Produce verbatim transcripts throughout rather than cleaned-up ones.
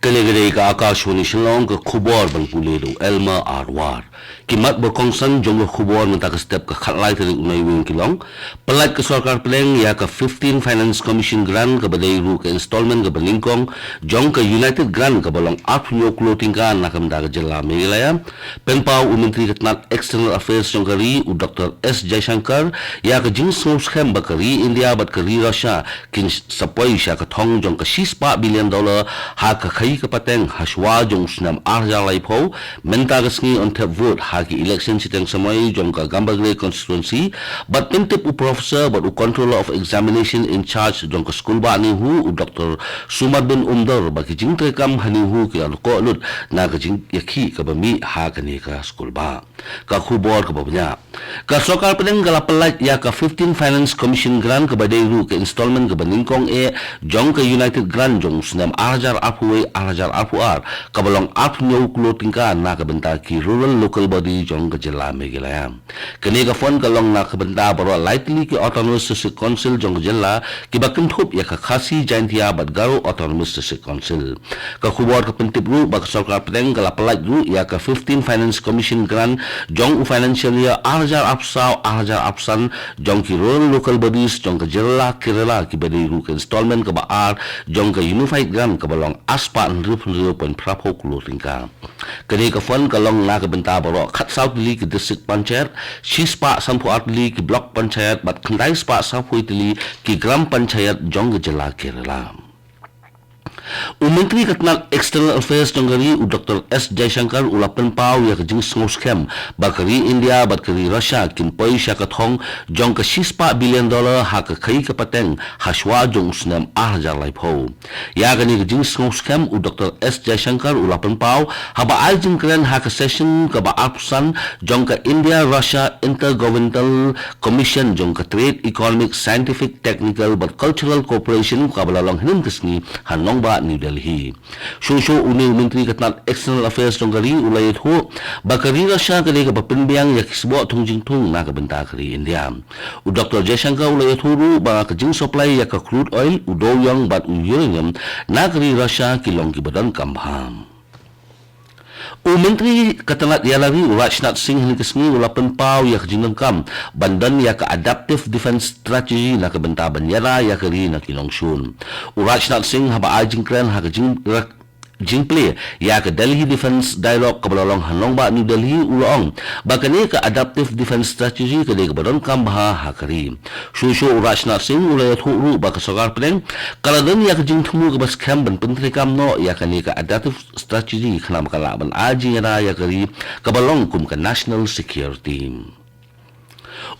Kane ka dei ka Akashvani Shillong, ka khubor ban pule da u Elmer Arwar. Ki mat ba kongsan jong ka khubor mynta ka step ka khatlai tarik u Naiwieng ki long: Pyllait ka sorkar pdeng ïa ka fifteen Finance Commission grant kaba dei ruh ka installment kaba nyngkong jong ka United Grant kaba long arphew hynñiew klur tyngka na ka bynta ka jylla Meghalaya. Pynpaw u Myntri ka tnat External Affairs jong ka ri u Doctor S Jaishankar ïa ka jingsngewskhem ba ka ri India bad ka ri Russia kin sa poi sha ka thong jong ka shispah billion dollar ha ka khaïi ka pateng hashwa jong u snem ar hajar laiphew, mynta ka sngi yn thep vote ha ki election shiteng samoi jong ka Gambegre constituency, bad pyntip u professor bad u controller of examination in charge jong ka skulbah NEHU u Doctor Sumarbin Umdor ba ki jingtreikam ha NEHU ki la koh lut na ka jingïakhih kaba mih ha kane ka skulbah. Ka khubor kaba bniah. Ka sorkar pdeng ka la pyllait ïa ka fifteen Finance Commission grant kaba dei ruh ka installment kaba nyngkong eh jong ka United Grant jong u snem ar hajar arphew wei ar hajar arphew ar, kaba long arphew hynñiew klur tyngka na ka bynta ki rural local body jong ka jylla Meghalaya. Kane ka fund ka long na ka bynta baroh lai tylli ki Autonomous District Council jong ka jylla kiba kynthup ïa ka Khasi Jaintia bad Garo Autonomous District Council. Ka khubor ka pyntip ruh ba ka sorkar pdeng ka la pyllait ruh ïa ka fifteen Finance Commission grant jong u financial year ar hajar arphew saw ar hajar arphew san jong ki rural local bodies jong ka jylla Kerala kiba dei ruh ka installment kaba ar jong ka Unified Grant kaba long arspah hynriew hynriew point phra phew klur tyngka. Kane ka fund ka long na ka bynta baroh khatsaw tylli ki district panchayat, shispah sanphew ar tylli ki block panchayat bad khyndai spah sawphew tylli ki gram panchayat jong ka jylla Kerala. U Myntri ka tnat External Affairs jong ka ri u Doctor S Jaishankar u la pynpaw ïa ka jingsngewskhem ba ka ri India bad ka ri Russia kin poi sha ka thong jong ka shispah billion dollar ha ka khaïi ka pateng hashwa jong u snem ar hajar laiphew. Ïa kane ka jingsngewskhem u Doctor S Jaishankar u la pynpaw haba ai jingkren ha ka session kaba arphew san jong ka India Russia Intergovernmental Commission jong ka Trade, Economic, Scientific, Technical bad Cultural Cooperation kaba la long hynnin ka sngi ha nongbah New Delhi. Shuh shuh une u Myntri ka tnat External Affairs jong ka ri u la ïathuh ba ka ri Russia ka dei kaba pynbiang ïa ki sboh thung jingthung na ka bynta ka ri India. U Doctor Jaishankar u la ïathuh ruh ba ka jingsupply ïa ka crude oil, u dewïong bad u uranium na ka ri Russia ki long kiba donkam bha. U Myntri ka tnat ïalari u Rajnath Singh hynnin ka sngi u la pynpaw ïa ka jingdonkam ban don ïa ka Adaptive Defence Strategy na ka bynta ban ïada ïa ka ri na ki nongshun. U Rajnath Singh haba ai jingkren ha ka jing jingplie ïa ka Delhi Defence Dialogue kaba la long ha nongbah New Delhi u la ong ba kane ka Adaptive Defence Strategy ka dei kaba donkam bha ha ka ri. Shuh shuh u Rajnath Singh u la ïathuh ruh ba ka sorkar pdeng ka la don ïa ka jingthmu kaba skhem ban pyntreikam noh ïa kane ka Adaptive Strategy khnang ba kan lah ban ai jingïada ïa ka ri kaba long kum ka national security.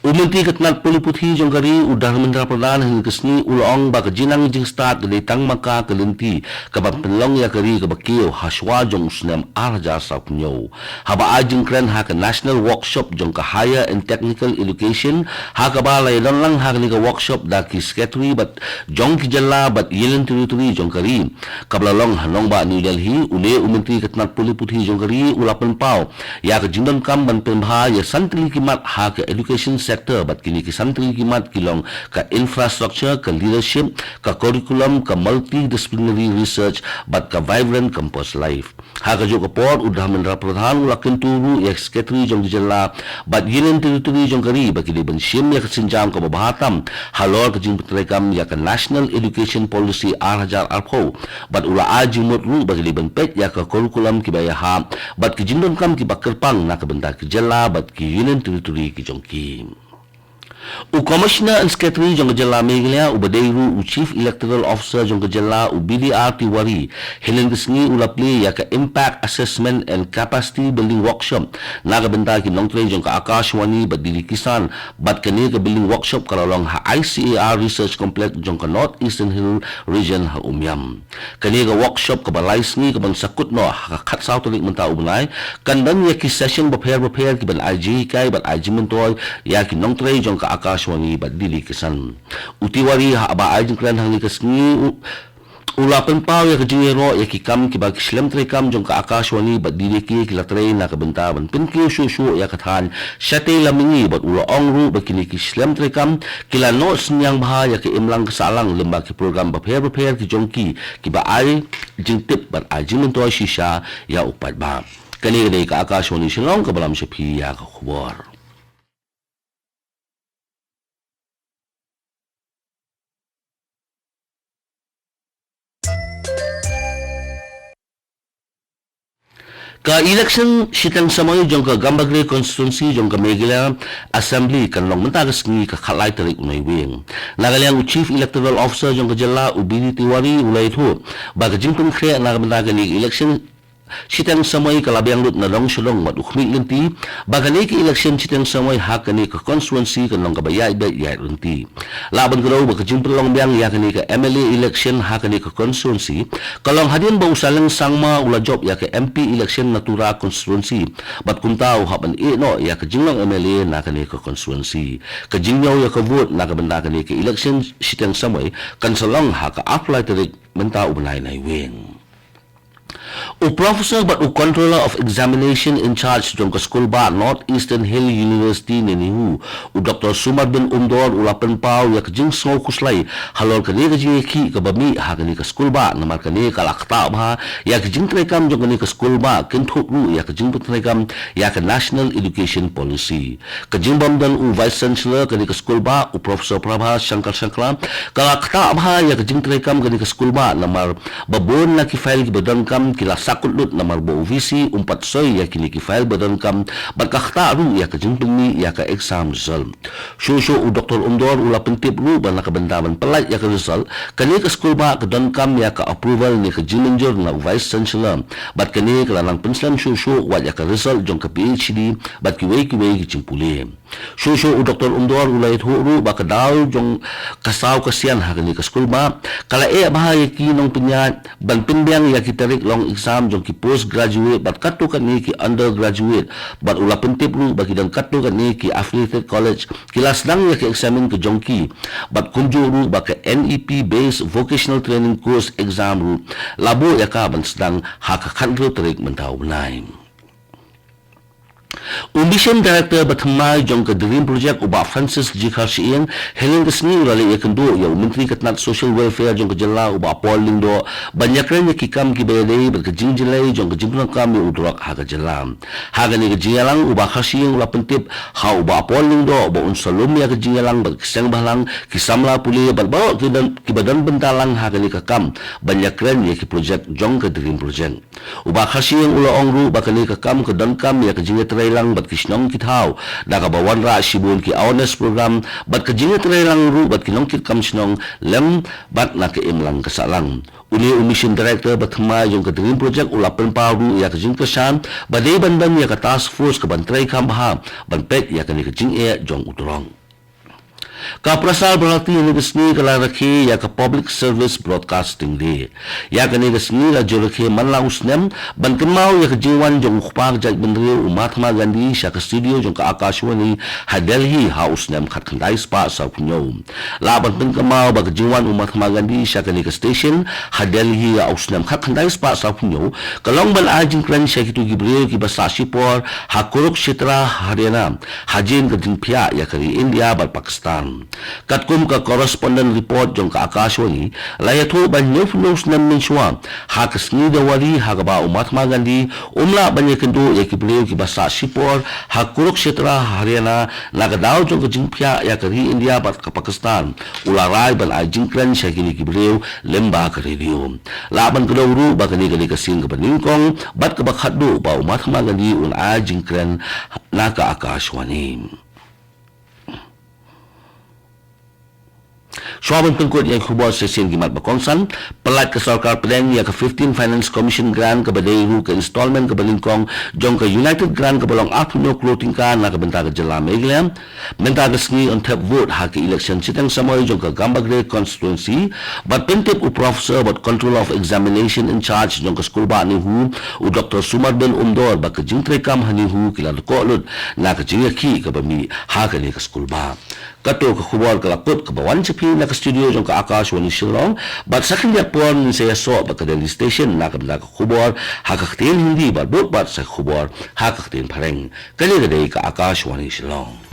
U Myntri ka tnat pule puthi jong ka ri u Dharmendra Pradhan hynnin ka sngi u la ong ba ka jingnang jingstad ka dei tang ma ka ka lynti kaban pynlong ïa ka ri kaba kiew hashwa jong u snem ar hajar sawphew hynñiew. Haba ai jingkren ha ka National Workshop jong ka Higher and Technical Education ha kaba la ïadon lang ha kane ka workshop da ki secretary bad jong ki jylla bad Union Territory jong ka ri kaba la long ha nongbah New Delhi, une u Myntri ka tnat pule puthi jong ka ri u la pynpaw ïa ka jingdonkam ban pynbha ïa san tylli ki mat ha ka education sector bad kine ki san tylli ki mat ki long ka infrastructure, ka leadership, ka curriculum, ka multidisciplinary research bad ka vibrant campus life. Ha kajuh ka por u Dharmendra Pradhan u la kyntu ruh ïa ki secretary jong ki jylla bad Union Territory jong ka ri ba ki dei ban shim ïa ka sienjam kaba bha tam halor ka jingpyntreikam ïa ka National Education Policy ar hajar arphew bad u la ai jingmut ruh ba ki dei ban peit ïa ka curriculum kiba ïahap bad ki jingdonkam kiba kyrpang na ka bynta ki jylla bad ki Union Territory ki jong ki. U Commissioner and Secretary jong ka jylla Meghalaya uba dei ruh u Chief Electoral Officer jong ka jylla u B D R Tiwari hynnin ka sngi u la plie ïa ka Impact Assessment and Capacity Building Workshop na ka bynta ki nongtrei jong ka Akashvani bad D D Kisan bad kane ka building workshop ka la long ha I C A R Research Complex jong ka North Eastern Hill Region ha Umiam. Kane ka workshop kaba lai sngi kaban sa kut noh ha ka khatsaw tarik mynta u bnai kan don ïa ki session bapher bapher kiban ai jinghikai bad ai jingmyntoi ïa ki nongtrei jong ka Akashvani bad D D Kisan. U Tiwari haba ai jingkren hangne ka sngi u U la pynpaw ïa ka jingïaroh ïa ki kam kiba ki shlem treikam jong ka Akashvani bad D D K ki la trei na ka bynta ban pynkiew shuh shuh ïa ka thaiñ shatei lam mihngi, bad u la ong ruh ba kine ki shlem treikam ki la noh synñiang bha ïa ka imlang ka sahlang lyngba ki program bapher bapher ki jong ki, kiba ai jingtip bad ai jingmyntoi shisha ïa u paidbah. Kane ka dei ka Akashvani Shillong kaba lam sha phi ïa ka khubor. Ka election shiteng samoi jong ka Gambagre constituency jong ka Meghalaya Assembly kan long mynta ka sngi ka khatlai tarik u Naiwieng. Na ka liang u Chief Electoral Officer jong ka jylla u B D Tiwari u la ïathuh ba ka jingpynkhreh na ka bynta kane ka election shiteng samoi ka la biang lut na dong sha dong, bad u khmih lynti ba kane ka election shiteng samoi ha kane ka constituency kan long kaba ïaid beit ïaid lynti. Lah ban kdew ba ka jingpynlong biang ïa kane ka M L A election ha kane ka constituency ka long hadien ba u Saleng Sangma u la jop ïa ka M P election na Tura constituency, bad kumta u hap ban ïeh noh ïa ka jinglong M L A na kane ka constituency. Ka jingñiew ïa ka vote na ka bynta kane ka election shiteng samoi kan sa long ha ka arphew lai tarik mynta u bnai Naiwieng. U Professor bad u Controller of Examination in Charge jong ka skulbah North Eastern Hill University ne NEHU, u Doctor Sumardin Umdor u la pynpaw ïa ka jingsngew khuslai halor kane ka jingïakhih kaba mih ha kane ka skulbah, namar kane ka la ktah bha ïa ka jingtreikam jong kane ka skulbah, kynthup ruh ïa ka jingpyntreikam ïa ka National Education Policy. Ka jingbym don u Vice Chancellor kane ka skulbah, u Professor Prabha Shankar Shankar, ka la ktah bha ïa ka jingtreikam kane ka skulbah, namar ba bun na ki file kiba donkam ki la sakut lut namar ba u V C um pat soi ïa kine ki file ba donkam, bad ka ktah ruh ïa ka jingpynmih ïa ka exam result. Shuh shuh u Doctor Umdor u la pyntip ruh ba na ka bynta ban pyllait ïa ka result, kane ka skulbah ka donkam ïa ka approval ne ka jingmynjur na u Vice Chancellor, bad kane ka la nang pynslem shuh shuh wat ïa ka result jong ka P H D bad kiwei kiwei ki jingpule. Shuh shuh u Doctor Umdor u la ïathuh ruh ba ka daw jong ka saw ka sian ha kane ka skulbah ka la eh bha ïa ki nongpynïaid ban pynbiang ïa ki tarik long exam jong ki postgraduate bad katto katne ki undergraduate, bad u la pyntip ruh ba ki don katto katne ki affiliated college ki la sdang ïa ka eksamin ka jong ki, bad kumjuh ruh ba ka N E P based vocational training course exam ruh la buh ïa ka ban sdang ha ka khathynriew tarik mynta u bnai. U Mission Director ba thymmai jong ka Dream Project u Bah Francis G Kharshiing, hynnin ka sngi u la leit ïakynduh ïa u Myntri ka tnat Social Welfare jong ka jylla u Bah Paul Lyngdoh ban ïakren ïa ki kam kiba ïadei bad ka jingjyllei jong ka jingpyndonkam ïa u drok ha ka jylla. Ha kane ka jingïalang u Bah Kharshiing u la pyntip ha u Bah Paul Lyngdoh ba un sa lum ïa ka jingïalang bad ki seng bhalang, ki samla pule bad baroh ki don, kiba don bynta lang ha kane ka kam ban ïakren ïa ki projek jong ka Dream Project. U Bah Kharshiing u la ong ruh ba kane ka kam ka donkam ïa ka jingïatreilang bad ki shnong ki thaw, da kaba wanrah shibun ki awareness program bad ka jingïatreilang ruh bad ki nongkitkam shnong lem bad na ka imlang ka sahlang. Une u Mission Director ba thymmai jong ka Dream Project u la pynpaw ruh ïa ka jingkyrshan ba dei ban don ïa ka task force kaban trei kham bha ban peit ïa kane ka jingeh jong u drok. Ka Prasar Bharati hynne ka sngi ka la rakhe ïa ka Public Service Broadcasting Day. Ïa kane ka sngi la ju rakhe man la u snem ban kynmaw ïa ka jingwan jong u kpa ka jaitbynriew u Mahatma Gandhi sha ka studio jong ka Akashvani ha Delhi ha u snem khatkhyndai spah sawphew hynñiew. Lah ban pynkynmaw ba ka jingwan u Mahatma Gandhi sha kane ka station ha Delhi ha u snem khatkhyndai spah sawphew hynñiew ka long ban ai jingkren sha kito ki briew kiba sah shipor ha Kurukshetra, Haryana, hadien ka jingphiah ïa ka ri India bad Pakistan. Katkum ka correspondent report jong ka Akashvani, la ïathuh ba hynñiewphew snem mynshuwa, ha ka sngi Dewari ha kaba u Mahatma Gandhi um lah ban ïakynduh ïa ki briew kiba sah shipor ha Kurukshetra, Haryana, na ka daw jong ka jingphiah ïa ka ri India bad ka Pakistan, u la rai ban ai jingkren sha kine ki briew lyngba ka radio. Lah ban kdew ruh ba kane ka dei ka sien kaba nyngkong bad kaba khatduh ba u Mahatma Gandhi un ai jingkren na ka Akashvani. Shuwa ban pynkut ïa ki khubor, shisien ki mat ba kongsan. Pyllait ka sorkar pdeng ïa ka fifteen Finance Commission grant kaba dei ruh ka installment kaba nyngkong jong ka United Grant kaba long arphew hynñiew klur tyngka na ka bynta ka jylla Meghalaya. Mynta ka sngi yn thep vote ha ka election shiteng samoi jong ka Gambagre constituency, bad pyntip u Professor bad Controller of Examination in Charge jong ka skulbah NEHU, u Doctor Sumardin Umdor, ba ka jingtreikam ha NEHU ki la dkoh lut na ka jingïakhih kaba mih ha kane ka skulbah. Kato ka khubor ka la kut kaba wan sha phi na ka studio jong ka Akashvani Shillong, bad sa khyndiat por ngin sa ïasoh bad ka Delhi Station na ka bynta ka khubor ha ka ktien Hindi bad bud pat sa ka khubor ha ka ktien Phareng. Kane ka dei ka Akashvani Shillong.